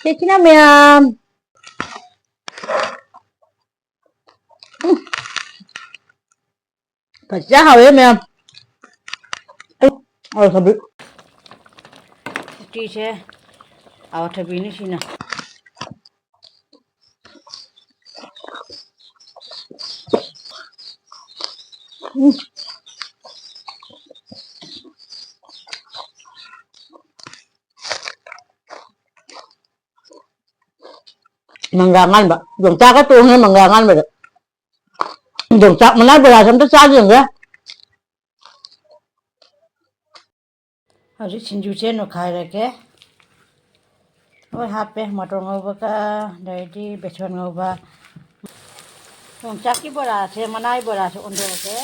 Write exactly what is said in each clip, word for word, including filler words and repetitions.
ꯀꯦꯛꯁꯤꯅ ꯃꯌꯥꯝ꯫ ꯎꯝ꯫ ꯐꯖ ꯍꯥꯎꯋꯦ ꯃꯌꯥꯝ꯫ ꯑꯩ ꯑꯋꯥꯊꯕꯤ꯫ ꯎꯇꯤꯁꯦ ꯑꯋꯥꯊꯕꯤꯅꯤ ꯁꯤꯅ꯫ ꯎꯝ꯫ ꯃꯪꯒ꯭ꯔꯥ ꯑꯉꯥꯟꯕ꯫ ꯌꯣꯡꯆꯥꯛꯀ ꯇꯣꯡꯉꯦ ꯃꯪꯒ꯭ꯔꯥ ꯑꯉꯥꯟꯕꯗ꯫ ꯌꯣꯡꯆꯥꯛ ꯃꯅꯥ ꯕꯣꯔꯥꯁꯦ ꯑꯝꯇ ꯆꯥꯒꯦ ꯌꯦꯡꯒꯦ꯫ ꯍꯧꯖꯤꯛ ꯁꯤꯡꯖꯨꯁꯦ ꯅꯣꯏꯈꯥꯏꯔꯒꯦ꯫ ꯂꯣꯏ ꯍꯥꯞꯄꯦ, ꯃꯣꯇꯣꯔ ꯉꯧꯕꯒ, ꯑꯗꯩꯗꯤ ꯕꯦꯁꯣꯟ ꯉꯧꯕ꯫ ꯌꯣꯡꯆꯥꯛꯀꯤ ꯕꯣꯔꯥꯁꯦ, ꯃꯅꯥꯏ ꯕꯣꯔꯥꯁꯦ ꯑꯣꯟꯊꯣꯛꯑꯒꯦ꯫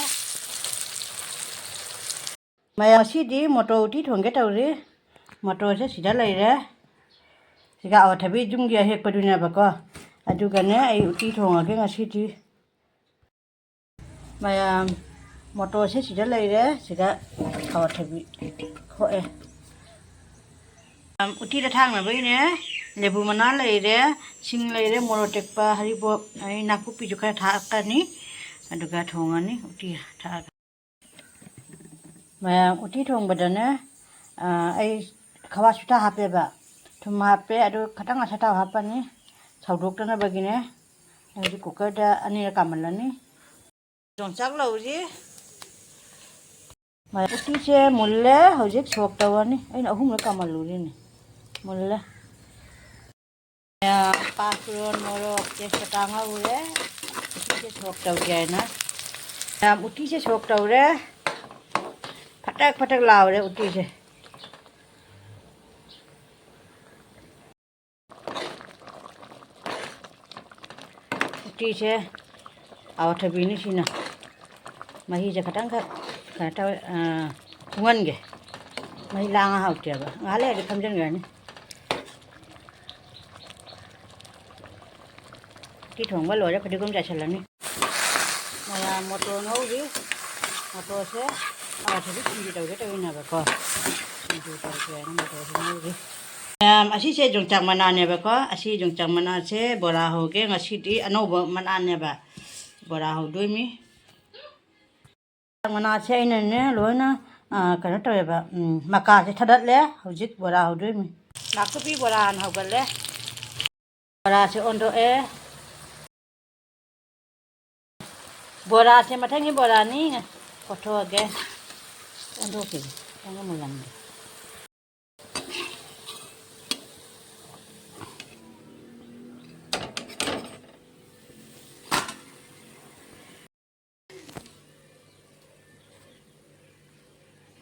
ꯃꯌꯥꯝ, ꯉꯁꯤꯗꯤ ꯃꯣꯇꯣꯔ ꯎꯇꯤ ꯊꯣꯡꯒꯦ ꯇꯧꯔꯤ꯫ ꯃꯣꯇꯣꯔꯁꯦ ꯁꯤꯗ ꯂꯩꯔꯦ꯫ ꯁꯤꯒ ꯑꯋꯥꯊꯕꯤ ꯌꯨꯝꯒꯤ ꯑꯍꯦꯛꯄꯗꯨꯅꯦꯕꯀꯣ꯫ ꯑꯗꯨꯒꯅꯦ ꯑꯩ ꯎꯇꯤ ꯊꯣꯡꯉꯒꯦ ꯉꯁꯤꯗꯤ꯫ ꯃꯌꯥꯝ, ꯃꯣꯇꯣꯔꯁꯦ ꯁꯤꯗ ꯂꯩꯔꯦ, ꯁꯤꯗ ꯑꯋꯥꯊꯕꯤ ꯈꯣꯛꯑꯦ꯫ ꯃꯌꯥꯝ, ꯎꯇꯤꯗ ꯊꯥꯛꯅꯕꯒꯤꯅꯦ, ꯂꯦꯕꯨ ꯃꯅꯥ ꯂꯩꯔꯦ, ꯁꯤꯡ ꯂꯩꯔꯦ, ꯃꯣꯔꯣꯛ ꯑꯇꯦꯛꯄ, ꯍꯔꯤꯕꯣꯞ, ꯑꯗꯩ ꯅꯥꯀꯨꯞꯄꯤꯁꯨ ꯈꯔ ꯊꯥꯛꯀꯅꯤ, ꯑꯗꯨꯒ ꯊꯣꯡꯉꯅꯤ ꯎꯇꯤ ꯊꯥꯛꯑꯒ꯫ ꯃꯌꯥꯝ, ꯎꯇꯤ ꯊꯣꯡꯕꯗꯅꯦ, ꯑꯥ, ꯑꯩ ꯈꯋꯥ ꯁꯨꯇꯥ ꯍꯥꯞꯄꯦꯕ꯫ ꯊꯨꯝ ꯍꯥꯞꯄꯦ, ꯑꯗꯨ ꯈꯇꯪ ꯑꯁꯥ ꯇꯥꯕ ꯍꯥꯞꯄꯅꯤ꯫ ꯁꯧꯗꯣꯛꯇꯅꯕꯒꯤꯅꯦ꯫ ꯍꯧꯖꯤꯛ ꯀꯨꯀꯔꯗ ꯑꯅꯤꯔꯛ ꯀꯥꯝꯍꯜꯂꯅꯤ꯫ ꯌꯣꯡꯆꯥꯛ ꯂꯧꯔꯤ꯫ ꯃꯌꯥꯝ, ꯎꯇꯤꯁꯦ ꯃꯨꯜꯂꯦ꯫ ꯍꯧꯖꯤꯛ ꯁꯣꯛ ꯇꯧꯔꯅꯤ꯫ ꯑꯩꯅ ꯑꯍꯨꯝꯂꯛ ꯀꯥꯝꯍꯜꯂꯨꯔꯤꯅꯤ꯫ ꯃꯨꯜꯂꯦ꯫ ꯄꯥꯁꯄꯣꯔꯟ, ꯃꯣꯔꯣꯛ, ꯇꯦꯖꯄꯇꯥ ꯉꯧꯔꯦ꯫ ꯎꯇꯤꯁꯦ ꯁꯣꯛ ꯇꯧꯒꯦ ꯍꯥꯏꯅ꯫ ꯃꯌꯥꯝ, ꯎꯇꯤꯁꯦ ꯁꯣꯛ ꯇꯧꯔꯦ꯫ ꯐꯇꯛ ꯐꯇꯛ ꯂꯥꯎꯔꯦ ꯎꯇꯤꯁꯦ꯫ ꯎꯇꯤꯁꯦ ꯑꯋꯥꯊꯕꯤꯅꯤ ꯁꯤꯅ꯫ ꯃꯍꯤꯁꯦ ꯈꯇꯪꯈꯛ ꯀꯩꯅꯣ ꯇꯧꯋꯦ, ꯑꯥ, ꯇꯨꯡꯍꯟꯒꯦ꯫ ꯃꯍꯤ ꯂꯥꯡꯉ ꯍꯥꯎꯇꯦꯕ꯫ ꯉꯥꯏꯍꯥꯛ ꯂꯩꯔꯗꯤ ꯐꯝꯖꯤꯟꯈ꯭ꯔꯅꯤ꯫ ꯎꯇꯤ ꯊꯣꯡꯕ ꯂꯣꯏꯔꯦ, ꯐꯗꯤꯒꯣꯝ ꯆꯥꯏꯁꯤꯜꯂꯅꯤ꯫ ꯃꯌꯥꯝ ꯃꯣꯇꯣꯔ ꯉꯧꯔꯤ꯫ ꯃꯣꯇꯣꯔꯁꯦ ꯑꯋꯥꯊꯕꯤ ꯁꯤꯡꯖꯨ ꯇꯧꯒꯦ ꯇꯧꯔꯤꯅꯦꯕꯀꯣ꯫ ꯁꯤꯡꯖꯨ ꯇꯧꯒꯦ ꯍꯥꯏꯅ ꯃꯣꯇꯣꯔꯁꯦ ꯉꯧꯔꯤ꯫ ꯃꯌꯥꯝ, ꯑꯁꯤꯁꯦ ꯌꯣꯡꯆꯥꯛ ꯃꯅꯥꯅꯦꯕꯀꯣ꯫ ꯑꯁꯤ ꯌꯣꯡꯆꯥꯛ ꯃꯅꯥꯁꯦ ꯕꯣꯔꯥ ꯍꯧꯒꯦ꯫ ꯉꯁꯤꯗꯤ ꯑꯅꯧꯕ ꯃꯅꯥꯅꯦꯕ ꯕꯣꯔꯥ ꯍꯧꯗꯣꯏꯃꯤ꯫ ꯌꯣꯡꯆꯥꯛ ꯃꯅꯥꯁꯦ ꯑꯩꯅꯅꯦ ꯂꯣꯏꯅ, ꯑ, ꯀꯩꯅꯣ ꯇꯧꯋꯦꯕ, ꯎꯝ, ꯃꯀꯥꯁꯦ ꯊꯗꯠꯂꯦ꯫ ꯍꯧꯖꯤꯛ ꯕꯣꯔꯥ ꯍꯧꯗꯣꯏꯃꯤ꯫ ꯅꯥꯀꯨꯞꯄꯤ ꯕꯣꯔꯥ ꯍꯥꯟꯅ ꯍꯧꯒꯠꯂꯦ꯫ ꯕꯣꯔꯥꯁꯦ ꯑꯣꯟꯊꯣꯛꯑꯦ꯫ ꯕꯣꯔꯥꯁꯦ ꯃꯊꯪꯒꯤ ꯕꯣꯔꯥꯅꯤ꯫ ꯀꯣꯠꯊꯣꯛꯑꯒꯦ꯫ ꯑꯣꯟꯊꯣꯛꯈꯤꯒꯦ꯫ ꯈꯤꯇꯪ ꯃꯨꯜꯂꯝꯒꯦ꯫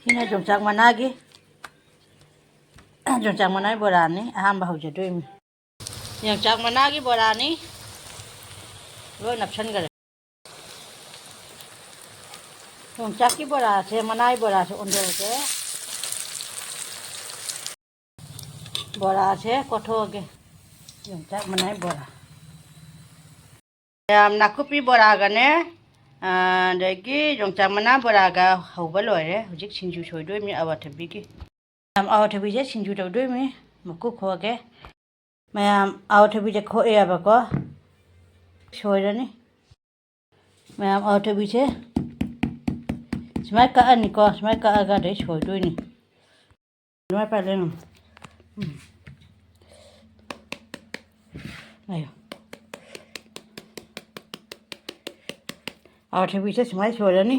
ꯁꯤꯅ ꯌꯣꯡꯆꯥꯛ ꯃꯅꯥꯒꯤ, ꯌꯣꯡꯆꯥꯛ ꯃꯅꯥꯒꯤ ꯕꯣꯔꯥꯅꯤ꯫ ꯑꯍꯥꯟꯕ ꯍꯧꯖꯗꯣꯏꯅꯤ꯫ ꯌꯣꯡꯆꯥꯛ ꯃꯅꯥꯒꯤ ꯕꯣꯔꯥꯅꯤ꯫ ꯂꯣꯏ ꯅꯞꯁꯟꯈꯔꯦ꯫ ꯌꯣꯡꯆꯥꯛꯀꯤ ꯕꯣꯔꯥꯁꯦ, ꯃꯅꯥꯏ ꯕꯣꯔꯥꯁꯦ ꯑꯣꯟꯊꯣꯛꯑꯒꯦ꯫ ꯕꯣꯔꯥꯁꯦ ꯀꯣꯠꯊꯣꯛꯑꯒꯦ꯫ ꯌꯣꯡꯆꯥꯛ ꯃꯅꯥꯏ ꯕꯣꯔꯥ꯫ ꯃꯌꯥꯝ, ꯅꯥꯀꯨꯞꯄꯤ ꯕꯣꯔꯥꯒꯅꯦ, ꯑꯗꯒꯤ ꯌꯣꯡꯆꯥꯛ ꯃꯅꯥ ꯕꯣꯔꯥꯒ ꯍꯧꯕ ꯂꯣꯏꯔꯦ꯫ ꯍꯧꯖꯤꯛ ꯁꯤꯡꯖꯨ ꯁꯣꯏꯗꯣꯏꯅꯤ ꯑꯋꯥꯊꯕꯤꯒꯤ꯫ ꯃꯌꯥꯝ, ꯑꯋꯥꯊꯕꯤꯁꯦ ꯁꯤꯡꯖꯨ ꯇꯧꯗꯣꯏꯅꯤ꯫ ꯃꯀꯨ ꯈꯣꯛꯑꯒꯦ꯫ ꯃꯌꯥꯝ, ꯑꯋꯥꯊꯕꯤꯁꯦ ꯈꯣꯛꯑꯦꯕꯀꯣ꯫ ꯁꯣꯏꯔꯅꯤ꯫ ꯃꯌꯥꯝ, ꯑꯋꯥꯊꯕꯤꯁꯦ ꯁꯨꯃꯥꯏꯅ ꯀꯛꯑꯅꯤꯀꯣ꯫ ꯁꯨꯃꯥꯏꯅ ꯀꯛꯑꯒ ꯑꯗꯩ ꯁꯣꯏꯗꯣꯏꯅꯤ꯫ ꯑꯗꯨꯃꯥꯏꯅ ꯄꯥꯏꯔ ꯂꯩꯔꯝꯃꯣ꯫ ꯎꯝ꯫ ꯉꯥꯏꯌꯣ꯫ ꯑꯋꯥꯊꯕꯤꯁꯦ ꯁꯨꯃꯥꯏꯅ ꯁꯣꯏꯔꯅꯤ꯫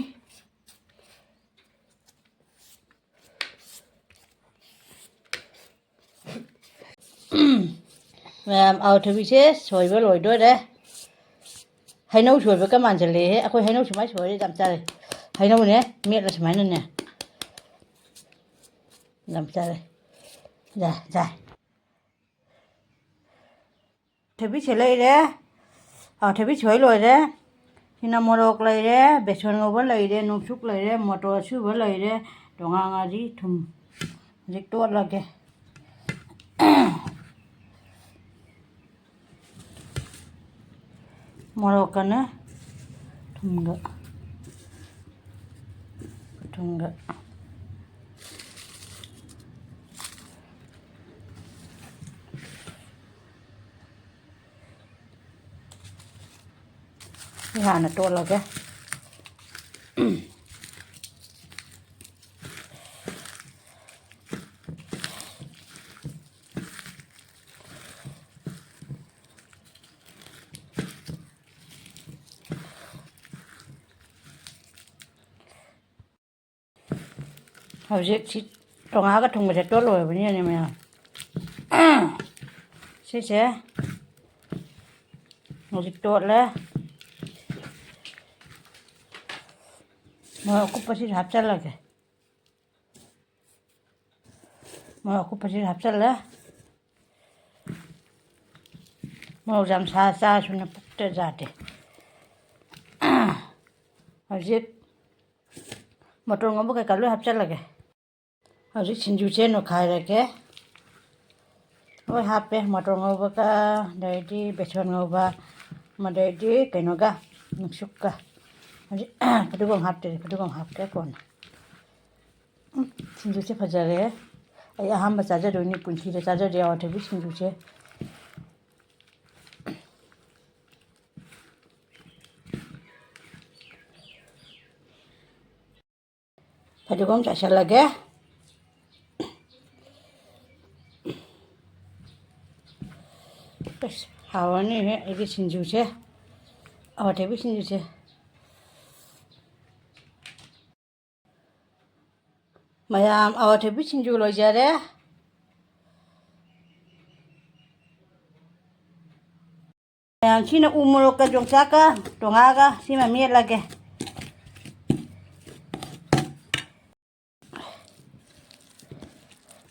ꯃꯌꯥꯝ, ꯑꯋꯥꯊꯕꯤꯁꯦ ꯁꯣꯏꯕ ꯂꯣꯏꯗꯣꯔꯦ꯫ ꯍꯩꯅꯧ ꯁꯣꯏꯕꯒ ꯃꯥꯟꯁꯤꯜꯂꯛꯑꯦꯍꯦ꯫ ꯑꯩꯈꯣꯏ ꯍꯩꯅꯧ ꯁꯨꯃꯥꯏꯅ ꯁꯣꯏꯔꯦ ꯌꯥꯝ ꯆꯥꯔꯦ꯫ ꯍꯩꯅꯧꯅꯦ, ꯃꯦꯠꯂ ꯁꯨꯃꯥꯏꯅꯅꯦ꯫ ꯌꯥꯝ ꯆꯥꯔꯦ꯫ ꯌꯥ, ꯌꯥ꯫ ꯊꯕꯤꯁꯦ ꯂꯩꯔꯦ꯫ ꯑꯥ, ꯊꯕꯤ ꯁꯣꯏ ꯂꯣꯏꯔꯦ꯫ ꯁꯤꯅ ꯃꯣꯔꯣꯛ ꯂꯩꯔꯦ, ꯕꯦꯁꯣꯟ ꯉꯧꯕ ꯂꯩꯔꯦ, ꯅꯨꯡꯁꯨꯛ ꯂꯩꯔꯦ, ꯃꯣꯇꯣꯔ ꯑꯁꯨꯕ ꯂꯩꯔꯦ, ꯇꯣꯉꯥ ꯉꯥꯔꯤ, ꯊꯨꯝ꯫ ꯍꯧꯖꯤꯛ ꯇꯣꯠꯂꯒꯦ꯫ ꯃꯣꯔꯣꯛꯀꯅꯦ ꯊꯨꯝꯒ, ꯊꯨꯝꯒ꯫ ꯁꯤ ꯍꯥꯟꯅ ꯇꯣꯠꯂꯒꯦ꯫ ꯍꯧꯖꯤꯛ ꯁꯤ ꯇꯣꯉꯥꯒ ꯊꯨꯝꯒꯁꯦ ꯇꯣꯠ ꯂꯣꯏꯔꯕꯅꯤꯅꯅꯦ ꯃꯌꯥꯝ, ꯁꯤꯁꯦ ꯍꯧꯖꯤꯛ ꯇꯣꯠꯂꯦ꯫ ꯃꯣꯔꯣꯛ ꯑꯀꯨꯞꯄꯁꯤꯁꯨ ꯍꯥꯞꯆꯜꯂꯒꯦ꯫ ꯃꯣꯔꯣꯛ ꯑꯀꯨꯞꯄꯁꯤꯁꯨ ꯍꯥꯞꯆꯜꯂꯦ꯫ ꯃꯣꯔꯣꯛ ꯌꯥꯝ ꯁꯥ ꯆꯥꯔꯁꯨꯅꯦ ꯄꯨꯛꯇ ꯌꯥꯗꯦ꯫ ꯍꯧꯖꯤꯛ ꯃꯣꯇꯣꯔ ꯉꯧꯕ ꯀꯩꯀꯥ ꯂꯣꯏ ꯍꯥꯞꯆꯜꯂꯒꯦ꯫ ꯍꯧꯖꯤꯛ ꯁꯤꯡꯖꯨꯁꯦ ꯅꯣꯏꯈꯥꯏꯔꯒꯦ꯫ ꯂꯣꯏ ꯍꯥꯞꯄꯦ, ꯃꯣꯇꯣꯔ ꯉꯧꯕꯒ, ꯑꯗꯩꯗꯤ ꯕꯦꯁꯣꯟ ꯉꯧꯕ, ꯑꯗꯩꯗꯤ ꯀꯩꯅꯣꯒ, ꯅꯨꯛꯁꯨꯛꯀ꯫ ꯍꯧꯖꯤꯛ ꯐꯗꯤꯒꯣꯝ ꯍꯥꯞꯇ꯭ꯔꯤ, ꯐꯗꯤꯒꯣꯝ ꯍꯥꯞꯀꯦ ꯀꯣꯟꯅ꯫ ꯎꯝ, ꯁꯤꯡꯖꯨꯁꯦ ꯐꯖꯔꯦ꯫ ꯑꯩ ꯑꯍꯥꯟꯕ ꯆꯥꯖꯗꯣꯏꯅꯤ ꯄꯨꯟꯁꯤꯗ ꯆꯥꯖꯗ꯭ꯔꯤ ꯑꯋꯥꯊꯕꯤ ꯁꯤꯡꯖꯨꯁꯦ꯫ ꯐꯗꯤꯒꯣꯝ ꯆꯥꯏꯁꯤꯜꯂꯒꯦ꯫ ꯑꯁ, ꯍꯥꯎꯔꯅꯤꯍꯦ ꯑꯩꯒꯤ ꯁꯤꯡꯖꯨꯁꯦ, ꯑꯋꯥꯊꯕꯤ ꯁꯤꯡꯖꯨꯁꯦ꯫ ꯃꯌꯥꯝ, ꯑꯋꯥꯊꯕꯤ ꯁꯤꯡꯖꯨ ꯂꯣꯏꯖꯔꯦ꯫ ꯃꯌꯥꯝ, ꯁꯤꯅ ꯎ ꯃꯣꯔꯣꯛꯀ ꯌꯣꯡꯆꯥꯛꯀ ꯇꯣꯉꯥꯒ ꯁꯤꯃ ꯃꯦꯠꯂꯒꯦ꯫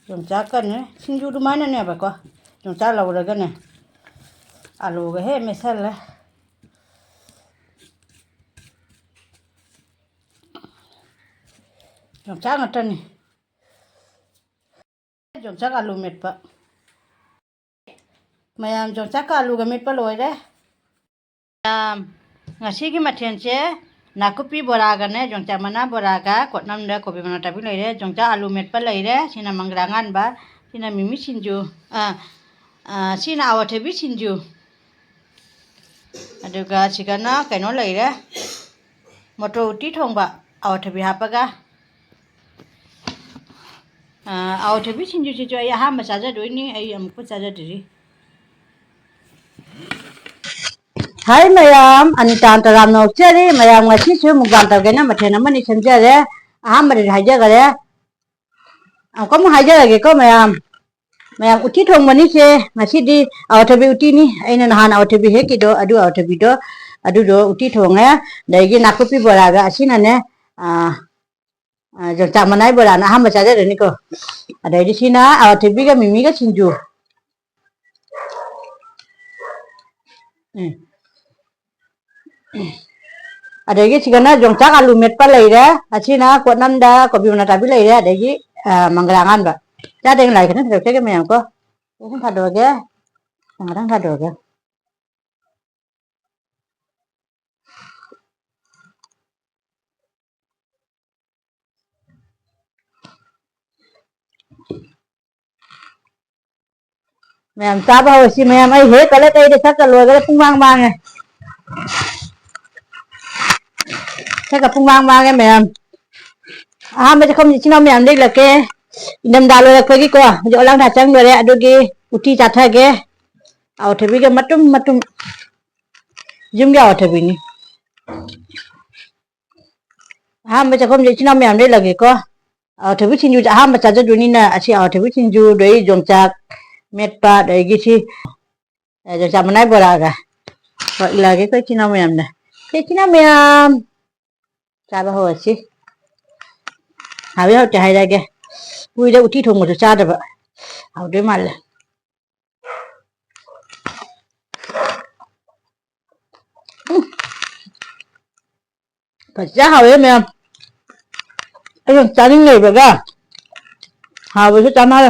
ꯌꯣꯡꯆꯥꯛꯀꯅꯦ ꯁꯤꯡꯖꯨ ꯑꯗꯨꯃꯥꯏꯅꯅꯦꯕꯀꯣ꯫ ꯌꯣꯡꯆꯥꯛ ꯂꯧꯔꯒꯅꯦ, ꯑꯂꯨꯒ ꯍꯦꯛ ꯃꯦꯠꯁꯜꯂꯦ꯫ ꯌꯣꯡꯆꯥꯛ ꯉꯥꯛꯇꯅꯤ꯫ ꯌꯣꯡꯆꯥꯛ ꯑꯂꯨ ꯃꯦꯠꯄ꯫ ꯃꯌꯥꯝ, ꯌꯣꯡꯆꯥꯛꯀ ꯑꯂꯨꯒ ꯃꯦꯠꯄ ꯂꯣꯏꯔꯦ꯫ ꯃꯌꯥꯝ, ꯉꯁꯤꯒꯤ ꯃꯊꯦꯜꯁꯦ ꯅꯥꯀꯨꯞꯄꯤ ꯕꯣꯔꯥꯒꯅꯦ, ꯌꯣꯡꯆꯥꯛ ꯃꯅꯥ ꯕꯣꯔꯥꯒ, ꯀꯣꯠꯅꯝꯗ ꯀꯣꯕꯤ ꯃꯅꯥ ꯇꯥꯕꯤ ꯂꯩꯔꯦ, ꯌꯣꯡꯆꯥꯛ ꯑꯂꯨ ꯃꯦꯠꯄ ꯂꯩꯔꯦ, ꯁꯤꯅ ꯃꯪꯒ꯭ꯔꯥ ꯑꯉꯥꯟꯕ, ꯁꯤꯅ ꯃꯤꯃꯤ ꯁꯤꯡꯖꯨ, ꯑ, ꯑ, ꯁꯤꯅ ꯑꯋꯥꯊꯕꯤ ꯁꯤꯡꯖꯨ꯫ ꯑꯗꯨꯒ ꯁꯤꯒꯅ ꯀꯩꯅꯣ ꯂꯩꯔꯦ, ꯃꯣꯇꯣꯔ ꯎꯇꯤ ꯊꯣꯡꯕ, ꯑꯋꯥꯊꯕꯤ ꯍꯥꯞꯄꯒ꯫ ꯑꯥ, ꯑꯋꯥꯊꯕꯤ ꯁꯤꯡꯖꯨꯁꯤꯁꯨ ꯑꯩ ꯑꯍꯥꯟꯕ ꯆꯥꯖꯗꯣꯏꯅꯤ, ꯑꯩ ꯑꯃꯨꯛꯄꯨ ꯆꯥꯖꯗ꯭ꯔꯤ꯫ ꯍꯥꯏ ꯃꯌꯥꯝ, ꯑꯅꯤꯇꯥꯟ ꯇꯔꯥꯝꯅ ꯑꯣꯛꯆꯔꯤ꯫ ꯃꯌꯥꯝ ꯉꯁꯤꯁꯨ ꯃꯨꯛꯕꯥꯡ ꯇꯧꯒꯦꯅ ꯃꯊꯦꯜ ꯑꯃꯅꯤ ꯁꯦꯝꯖꯔꯦ꯫ ꯑꯍꯥꯟꯕꯗꯗꯤ ꯍꯥꯏꯖꯈꯔꯦ, ꯑꯃꯨꯛꯀ ꯑꯃꯨꯛ ꯍꯥꯏꯖꯔꯒꯦꯀꯣ ꯃꯌꯥꯝ꯫ ꯃꯌꯥꯝ, ꯎꯇꯤ ꯊꯣꯡꯕꯅꯤꯁꯦ ꯉꯁꯤꯗꯤ꯫ ꯑꯋꯥꯊꯕꯤ ꯎꯇꯤꯅꯤ꯫ ꯑꯩꯅ ꯅꯍꯥꯟ ꯑꯋꯥꯊꯕꯤ ꯍꯦꯛꯈꯤꯗꯣ, ꯑꯗꯨ ꯑꯋꯥꯊꯕꯤꯗꯣ, ꯑꯗꯨꯗꯣ ꯎꯇꯤ ꯊꯣꯡꯉꯦ꯫ ꯑꯗꯒꯤ ꯅꯥꯀꯨꯞꯄꯤ ꯕꯣꯔꯥꯒ ꯑꯁꯤꯅꯅꯦ, ꯑꯥ, ꯑꯥ, ꯌꯣꯡꯆꯥꯛ ꯃꯅꯥꯏ ꯕꯣꯔꯥꯅ ꯑꯍꯥꯟꯕ ꯆꯥꯖꯔꯅꯤꯀꯣ꯫ ꯑꯗꯩꯗꯤ ꯁꯤꯅ ꯑꯋꯥꯊꯕꯤꯒ ꯃꯤꯃꯤꯒ ꯁꯤꯡꯖꯨ꯫ ꯎꯝ꯫ ꯑꯗꯒꯤ ꯁꯤꯒꯅ ꯌꯣꯡꯆꯥꯛ ꯑꯂꯨ ꯃꯦꯠꯄ ꯂꯩꯔꯦ꯫ ꯑꯁꯤꯅ ꯀꯣꯠꯅꯝꯗ ꯀꯣꯕꯤ ꯃꯅꯥ ꯇꯥꯕꯤ ꯂꯩꯔꯦ꯫ ꯑꯗꯒꯤ, ꯑ, ꯃꯪꯒ꯭ꯔꯥ ꯑꯉꯥꯟꯕ꯫ ꯆꯥꯗ ꯂꯥꯏ ꯈꯤꯇꯪ ꯁꯤꯗꯣꯛꯆꯒꯦ ꯃꯌꯥꯝ ꯀꯣ꯫ ꯏꯁꯤꯡ ꯊꯥꯗꯣꯛꯑꯒꯦ꯫ ꯉꯥꯛꯇꯪ ꯊꯥꯗꯣꯛꯑꯒꯦ꯫ ꯃꯌꯥꯝ ꯆꯥꯕ ꯍꯧꯔꯁꯤ ꯃꯌꯥꯝ꯫ ꯑꯩ ꯍꯦꯛ ꯀꯠꯂꯦ ꯀꯩꯗ ꯁꯛꯀ ꯂꯣꯏꯈꯔꯦ, ꯄꯨꯡꯃꯥꯡ ꯃꯥꯡꯉꯦ꯫ ꯁꯛꯀ ꯄꯨꯡꯃꯥꯡ ꯃꯥꯡꯉꯦ ꯃꯌꯥꯝ꯫ ꯑꯍꯥꯟꯕ ꯆꯥꯛꯈꯨꯝꯁꯦ ꯏꯆꯤꯟ ꯏꯅꯥꯎ ꯃꯌꯥꯝꯗ ꯏꯜꯂꯛꯀꯦ꯫ ꯏꯪꯊꯝꯊꯥ ꯂꯣꯏꯔꯛꯄꯒꯤꯀꯣ, ꯍꯧꯖꯤꯛ ꯑꯣꯂꯥꯡ ꯊꯥ ꯆꯪꯗꯣꯔꯦ, ꯑꯗꯨꯒꯤ ꯎꯇꯤ ꯆꯥꯊꯒꯦ꯫ ꯑꯋꯥꯊꯕꯤꯒ ꯃꯇꯨꯝ ꯃꯇꯨꯝ ꯌꯨꯝꯒꯤ ꯑꯋꯥꯊꯕꯤꯅꯤ꯫ ꯑꯍꯥꯟꯕ ꯆꯥꯛꯈꯨꯝꯁꯦ ꯏꯆꯤꯟ ꯏꯅꯥꯎ ꯃꯌꯥꯝꯗ ꯏꯜꯂꯛꯀꯦꯀꯣ꯫ ꯑꯋꯥꯊꯕꯤ ꯁꯤꯡꯖꯨꯁꯦ ꯑꯍꯥꯟꯕ ꯆꯥꯖꯗꯣꯏꯅꯤꯅ ꯑꯁꯤ ꯑꯋꯥꯊꯕꯤ ꯁꯤꯡꯖꯨ, ꯑꯗꯩ ꯌꯣꯡꯆꯥꯛ ꯃꯦꯠꯄ, ꯑꯗꯒꯤ ꯁꯤ, ꯑ, ꯌꯣꯡꯆꯥꯛ ꯃꯅꯥꯏ ꯕꯣꯔꯥꯒ꯫ ꯍꯣꯏ, ꯏꯜꯂꯛꯑꯒꯦꯀꯣ ꯏꯆꯤꯟ ꯏꯅꯥꯎ ꯃꯌꯥꯝꯗ꯫ ꯁꯦ ꯏꯆꯤꯟ ꯏꯅꯥꯎ ꯃꯌꯥꯝ ꯆꯥꯕ ꯍꯧꯔꯁꯤ꯫ ꯍꯥꯎꯏ ꯍꯥꯎꯇꯦ ꯍꯥꯏꯔꯛꯑꯒꯦ꯫ ꯀꯨꯏꯔꯦ ꯎꯇꯤ ꯊꯣꯡꯕꯁꯨ ꯆꯥꯗꯕ꯫ ꯍꯥꯎꯗꯣꯏ ꯃꯥꯜꯂꯦ꯫ ꯐꯖ ꯍꯥꯎꯋꯦ ꯃꯌꯥꯝ꯫ ꯑꯩ ꯌꯥꯝ ꯆꯥꯅꯤꯡ ꯂꯩꯕꯒ ꯍꯥꯎꯕꯁꯨ ꯆꯥꯟꯅꯔꯦ꯫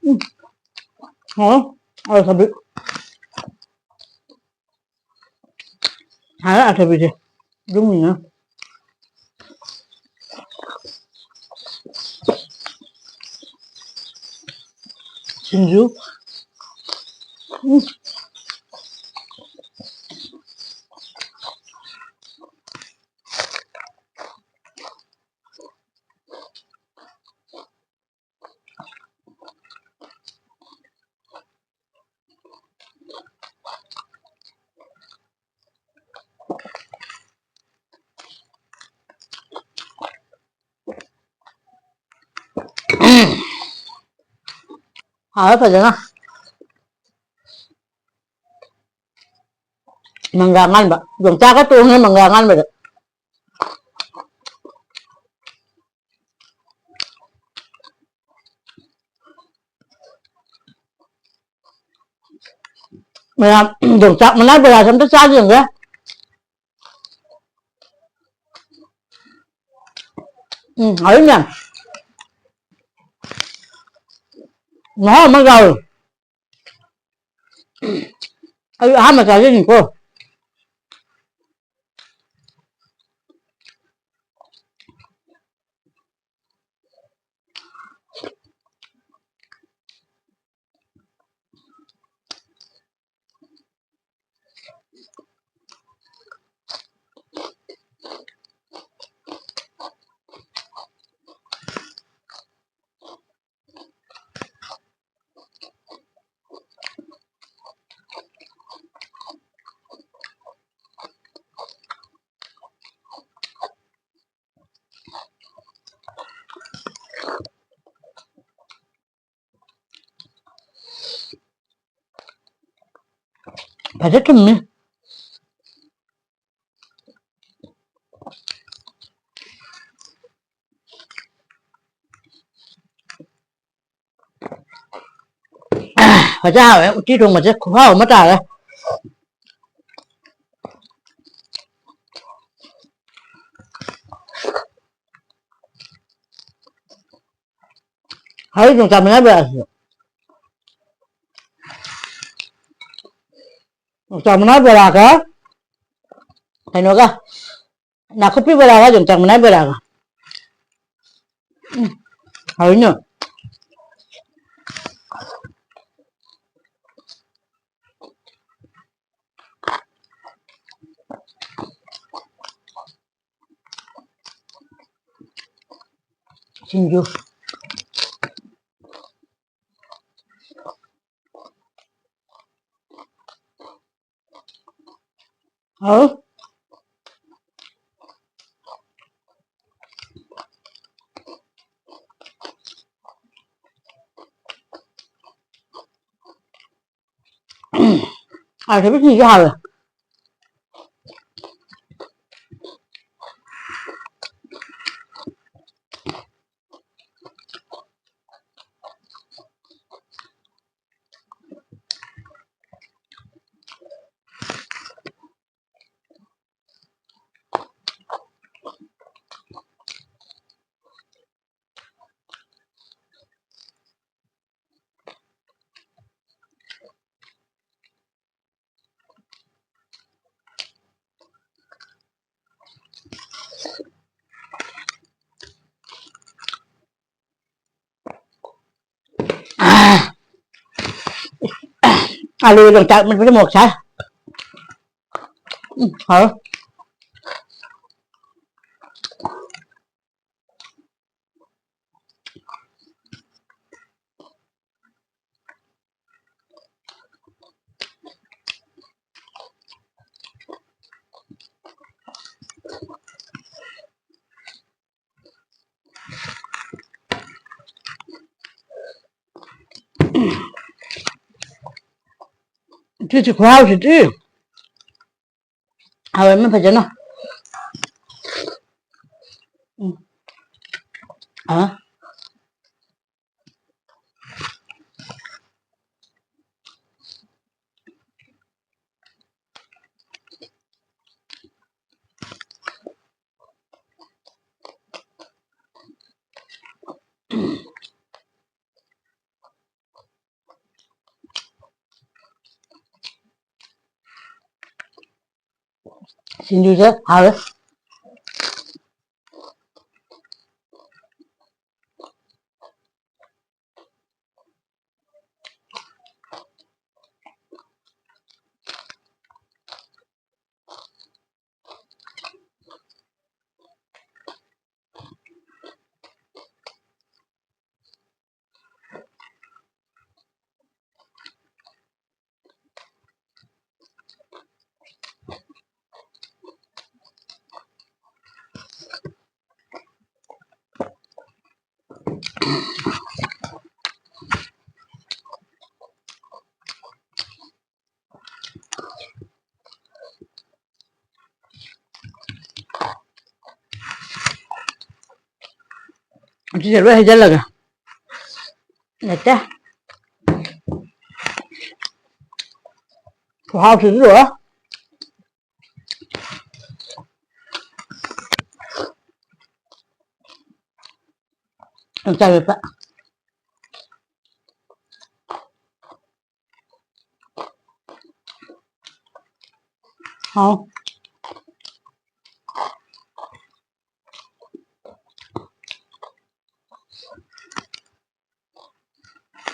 ꯎꯝ꯫ ꯍꯥꯎꯋꯦ꯫ ꯑꯋꯥꯊꯕꯤ꯫ ꯍꯥꯎꯋꯦ ꯑꯋꯥꯊꯕꯤꯁꯦ꯫ ꯌꯨꯝꯒꯤꯅ꯫ ꯁꯤꯡꯖꯨ꯫ ꯎꯝ꯫ ꯍꯥꯎꯋꯦ ꯐꯖꯅ꯫ ꯃꯪꯒ꯭ꯔꯥ ꯑꯉꯥꯟꯕ꯫ ꯌꯣꯡꯆꯥꯛꯀ ꯇꯣꯡꯉꯦ ꯃꯪꯒ꯭ꯔꯥ ꯑꯉꯥꯟꯕꯗ꯫ ꯃꯌꯥꯝ, ꯌꯣꯡꯆꯥꯛ ꯃꯅꯥ ꯕꯣꯔꯥꯁꯦ ꯑꯝꯇ ꯆꯥꯒꯦ ꯌꯦꯡꯒꯦ꯫ ꯎꯝ, ꯍꯥꯎꯋꯤ ꯃꯌꯥꯝ꯫ ꯃꯍꯥꯎ ꯑꯃ ꯌꯥꯎꯋꯦ꯫ ꯑꯩ ꯑꯍꯥꯟꯕ ꯆꯥꯖꯅꯤꯀꯣ꯫ ꯐꯖ ꯊꯨꯝꯃꯤ꯫ ꯐꯖ ꯍꯥꯎꯋꯦ꯫ ꯎꯇꯤ ꯊꯣꯡꯕꯁꯦ ꯈꯨꯍꯥꯎ ꯑꯃ ꯇꯥꯔꯦ꯫ ꯍꯩ ꯌꯣꯡꯆꯥꯛ ꯃꯅꯥ ꯕꯣꯔꯥꯁꯤꯁꯨ꯫ ꯌꯣꯡꯆꯥꯛ ꯃꯅꯥ ꯕꯣꯔꯥꯒ ꯀꯩꯅꯣꯒ, ꯅꯥꯀꯨꯞꯄꯤ ꯕꯣꯔꯥꯒ ꯌꯣꯡꯆꯥꯛ ꯃꯅꯥ ꯕꯣꯔꯥꯒ꯫ ꯎꯝ, ꯍꯥꯎꯋꯤꯅꯦ꯫ ꯁꯤꯡꯖꯨ꯫ ꯍꯥꯎ꯫ ꯎꯝ꯫ ꯑꯥ, ꯊꯕꯤ ꯁꯤꯡꯖꯨ ꯍꯥꯎꯋꯦ꯫ ꯑꯥ, ꯑꯂꯨ ꯌꯣꯡꯆꯥꯛ ꯃꯦꯠꯄꯁꯦ ꯃꯣꯔꯣꯛ ꯁꯥꯏ꯫ ꯎꯝ, ꯍꯥꯎꯋꯦ꯫ ꯁꯤꯁꯨ ꯈꯨꯍꯥꯎꯁꯤꯗꯤ꯫ ꯍꯥꯎꯔꯝꯃꯦ ꯐꯖꯅ꯫ ꯎꯝ꯫ ꯑ꯫ ꯁꯤꯡꯖꯨꯁꯦ ꯍꯥꯎꯋꯦ꯫ ꯑꯁꯤꯁꯦ ꯂꯣꯏ ꯍꯩꯖꯤꯜꯂꯒꯦ꯫ ꯂꯩꯇꯦ꯫ ꯈꯨꯍꯥꯎꯁꯤꯗꯤ ꯂꯣꯏꯔꯦ꯫ ꯆꯥꯏꯕ꯫ ꯍꯥꯎ꯫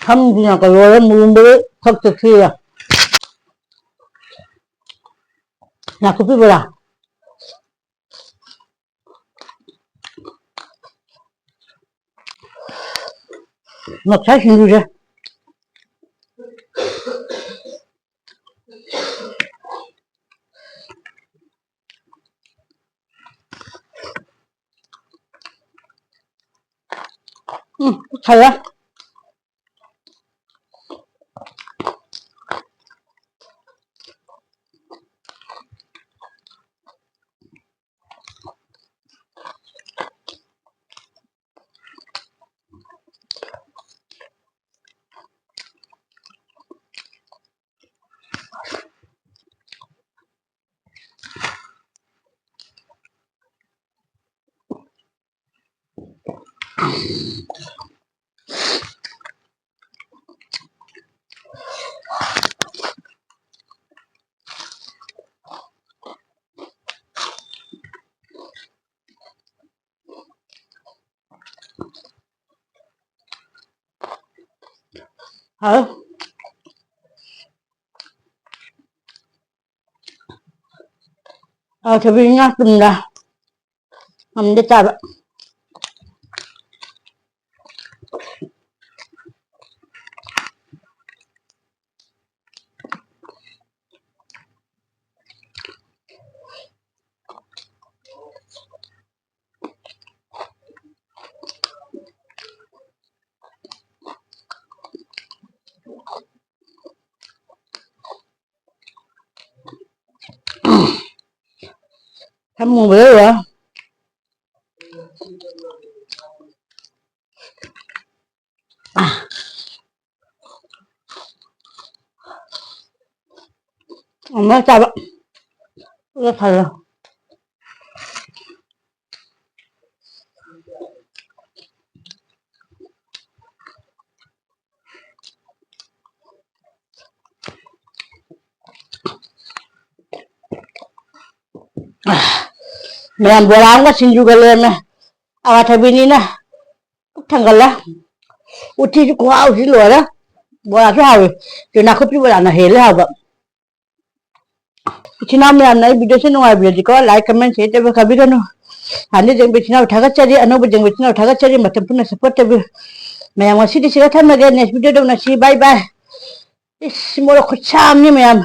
ꯁꯝꯁꯤꯅ ꯀꯩꯗꯧꯔꯦ ꯃꯨꯟꯕꯗ ꯊꯛꯇ ꯊꯤꯔꯦ꯫ ꯅꯥꯀꯨꯞꯄꯤ ꯕꯣꯔꯥ꯫ ꯉꯁꯥꯏ ꯁꯤꯡꯖꯨꯁꯦ꯫ ꯎꯝ, ꯄꯨꯛ ꯊꯜꯂꯦ꯫ ꯍꯥꯎ꯫ ꯑ, ꯊꯣꯏꯕꯤ ꯉꯥ ꯇꯨꯝꯗ ꯉꯝꯗꯦ ꯆꯥꯕ꯫ ꯊꯝꯃꯨꯕꯗ ꯑꯃ ꯆꯥꯕ꯫ ꯑꯗꯨꯒ ꯐꯔꯦ꯫ ꯃꯌꯥꯝ ꯕꯣꯔꯥ ꯑꯃꯒ ꯁꯤꯡꯖꯨꯒ ꯂꯩꯔꯝꯃꯦ꯫ ꯑꯋꯥꯊꯕꯤꯅꯤꯅ ꯄꯨꯛ ꯊꯪꯒꯠꯂꯦ꯫ ꯎꯇꯤꯁꯨ ꯈꯨꯍꯥꯎꯁꯤ ꯂꯣꯏꯔꯦ꯫ ꯕꯣꯔꯥꯁꯨ ꯍꯥꯎꯏ꯫ ꯆꯨ ꯅꯥꯀꯨꯞꯄꯤ ꯕꯣꯔꯥꯅ ꯍꯦꯜꯂꯦ ꯍꯥꯎꯕ꯫ ꯏꯆꯤꯟ ꯏꯅꯥꯎ ꯃꯌꯥꯝꯅ ꯑꯩ ꯚꯤꯗꯤꯑꯣꯁꯦ ꯅꯨꯡꯉꯥꯏꯕꯤꯔꯗꯤꯀꯣ, ꯂꯥꯏꯛ, ꯀꯃꯦꯟ, ꯁꯤꯌꯔ ꯇꯧꯕ ꯀꯥꯕꯤꯒꯅꯨ꯫ ꯍꯥꯟꯅ ꯌꯦꯡꯕ ꯏꯆꯤꯟ ꯏꯅꯥꯎ ꯊꯥꯒꯠꯆꯔꯤ, ꯑꯅꯧꯕ ꯌꯦꯡꯕ ꯏꯆꯤꯟ ꯏꯅꯥꯎ ꯊꯥꯒꯠꯆꯔꯤ, ꯃꯇꯝ ꯄꯨꯟꯅ ꯁꯞꯄꯣꯔꯠ ꯇꯧꯕꯤꯌꯨ꯫ ꯃꯌꯥꯝ ꯉꯁꯤꯗꯤ ꯁꯤꯗ ꯊꯝꯃꯒꯦ, ꯅꯦꯛꯁ ꯚꯤꯗꯤꯑꯣꯗ ꯎꯅꯁꯤ, ꯕꯥꯏ ꯕꯥꯏ꯫ ꯏꯁ, ꯃꯣꯔꯣꯛ ꯈꯨꯠꯁꯥ ꯑꯃꯅꯤ ꯃꯌꯥꯝ꯫